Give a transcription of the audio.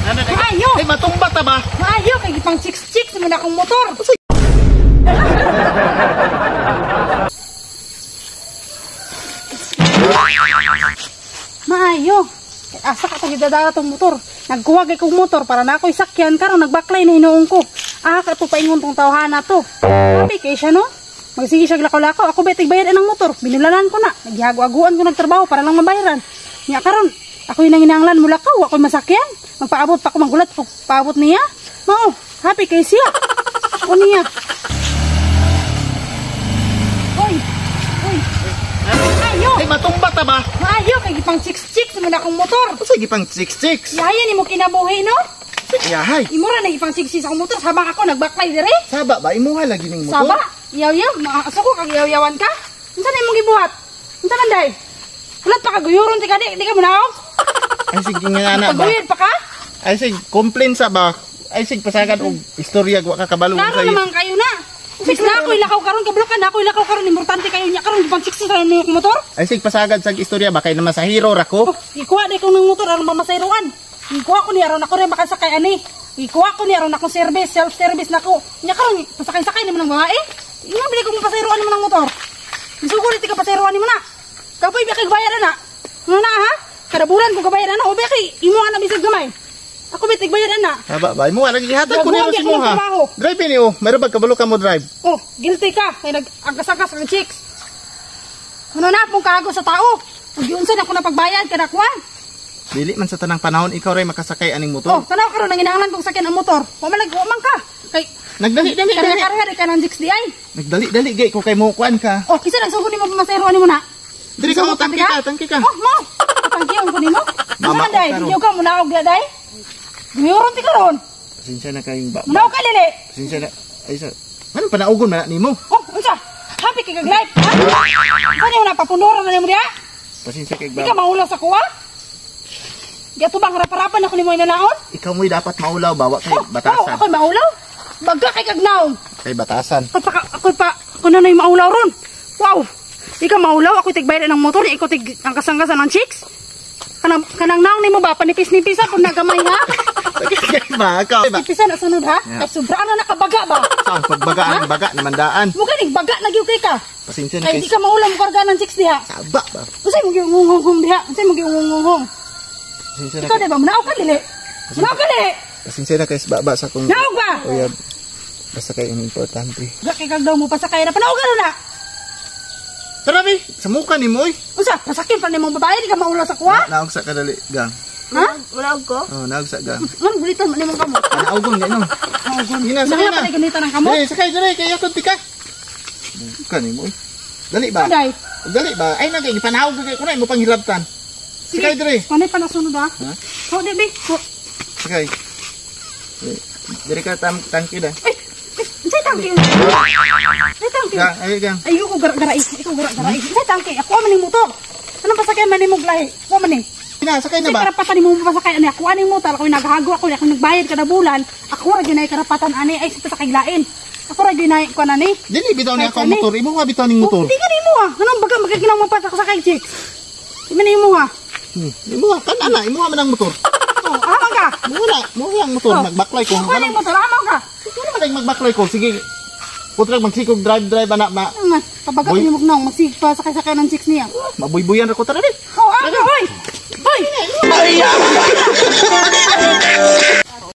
Maayo. Ay, matumba ta ba? Maayo kay gipang chicks-chicks mo na akong motor. Maayo. Asa ka tong gidadala tong motor? Nagkuha kay kong motor para na ako'y sakyan karon nagbaklay na hinuon ko. Ah, ka to paingon tong tawhana to. Happy kay siya no? Magsige siya lakaw-lakaw. Ako ba tigbayad ang motor? Binulanan ko na. Naghihago-aguan ko nagtrabaho para lang mabayaran. Nya karon, ako'y nanginanglan mo lakaw, ako'y masakyan. Magpaabot pa ko magulat ko paabot niya. Mao, happy kay siya. O niya. Hoy. Hoy. Maayo. Ay, matumba ta ba? Maayo kay gipang chicks-chicks mo na akong motor. Sige pang 6-6. Yaya ni mo kinabuhi no? Yahay. Imo ra na gipang chicks akong motor habang ako nagbaklay dire. Saba ba? Imuha lagi ning motor? Saba, iyaw-yaw, maasa ko kag iyaw-yawan ka. Unsa na imong gibuhat? Unsa man day? Hulat pa ka guyuron ti ka di, di ka munaog. Ay, sige nga na ba? Paguyod pa ka? Ay, sige, complain sa ba? Ay, sige, pasagad og istorya wa ka kabalo Klaro sa iyo. naman kayo na. Bis na ako'y lakaw karon kabalo ka na ako'y lakaw karon importante kayo niya karon gipang chicks sa imong motor. Ay, sige, pasagad sa istorya ba? Kay naman sa hero ra ko. Oh, ikuha di ko ng motor aron mamasayroan. Ikuha ko niya aron ako rin makasakay ani. Ikuha ko niya aron akong service, self-service na ko. Nya karon pasakay-sakay nimo ng babae. Ingon bili ko mapasayroan nimo ng motor. Gisugol ti ka pasayroan nimo na. Kapoy ba kay bayad ana? Ano na ha? Kada bulan ko kabayad ana o ba kay imo ana bisag gamay. Ako ba tigbayad ana? Saba ba? Imuha lagi gihatag ko Grabe, niyo si ako ng Muha. trabaho. Drive ni oh. Meron ba kabalo ka mo drive? Oh, guilty ka kay nag-angkas-angkas kang chicks. Ano na pong kago sa tao? Ug giunsa na ko na pagbayad kada kuan. Dili man sa tanang panahon ikaw ray makasakay aning Oh, motor. tanaw karon nang ginahanglan kong sakyan ang motor. Wa man lagi wa man ka. Kay Nagdali dali dali. karga-karga di ka ng chicks di ay. Nagdali dali gay ko kay mo kuan ka. Oh, kisa nagsugod nimo pamasayroan nimo na. Dili ka mo Sugod tangki ka, tangki ka. Oh, mo. Tangki ang kunin mo. Unsa Mama man day? ko karon. Diyo ka munaog di day. Guyuron ti karon. Pasensya na kayong ba. Munaog ka lili. Pasensya na. Ay sa. Anong panaugon man na nimo? Oh, unsa? Happy kay kag life. Ha? Unsa nimo na papunuran na nimo diha? Pasensya kay Di ba. ka maulaw sa kuwa? Di ato bang harap-harapan ako nimo inalaon? Ikaw mo'y dapat maulaw ba wa kay Oh, oh, batasan. ako'y maulaw. Baga kay kag naong. Kay batasan. Ako pa, ako pa, ako na na'y maulaw ron. Wow! Di ka maulaw, ako tigbayad ng motor, ikaw tig ang kasangkasan ng chicks. Kanang, kanang naong nimo ba, panipis-nipis ako nagamay ha? Sakit kay ba ka? Ba? Nipisan na sunod ha? Yeah. Ay, sobra na nakabaga ba? Sa pagbagaan baga namandaan. Mo ganing baga na gyud kay ka. Pasensya na Ay, kay. di ka maulaw mo karga ng chicks diha. Saba ba? Unsay mo giungunghong diha? Unsay mo giungunghong? Pasensya na. Ikaw di ba munaog ka dili? Munaog ka dili? Pasensya na kay baba sa kung Naog ba? Uyab. Basta kay ang importante. Ga kay kag daw mo pasakay na panaog ka na. Tara bi, sa muka ni mo oy. Unsa pasakyan pa nimong babae di ka maulaw sa kuwa? Naog sa kadali gang. Ha? Manaog ko? Oh, naog sa gang. Ngan gulitan man nimong kamot. Panaugon gay no. Naogon. Ina, sakay Nangya na. pa na gunitan ang kamot. Dali, sakay dali kay akon tika. Muka ni mo oy. Dali ba? Day. Dali ba? Ay na kay gipanawag kay kunay mo panghilabtan. Sakay dali. Panay pa nasunod ha? Ha? Oh, di bi. Oh. Sakay. Diri ka tam tangki da. Ay, ay, unsay tangki? Unsay tangki? Gang, ay gang. Ay, ko gara-garai. Ikaw gara-garai. Unsay tangki? Ako man ning motor. Anong pasakyan man nimong lahi? Ako man ni. Ina, sakay na Unsay ba? karapatan nimo pasakay ani? Ako aning motor, ako naghago ako, ako nagbayad kada bulan. Ako ra gyud nay karapatan ani ay sa pasakay lain. Ako ra gyud nay kuan ani. Dili bitaw ni Ay, ako ang sani. motor. Imo nga bitaw ning motor. Oh, di ka nimo ah. Anong baga magkaginaw mo pasakay chicks? Di man nimo ah. Imo kan ana, imo man ang motor. Oh, aman ka. Mo na, mo ang motor Oh. magbaklay ko. Ako aning motor, aman ka. Ano man ang magbaklay ko? Sige. Putrag magsikog drive drive ana ma. Ano man, pabaga Boy. ni mo nang magsig pa sakay-sakay ng chicks niya. Mabuybuyan ra ko tara di. Oh, ako, hoy! Hoy!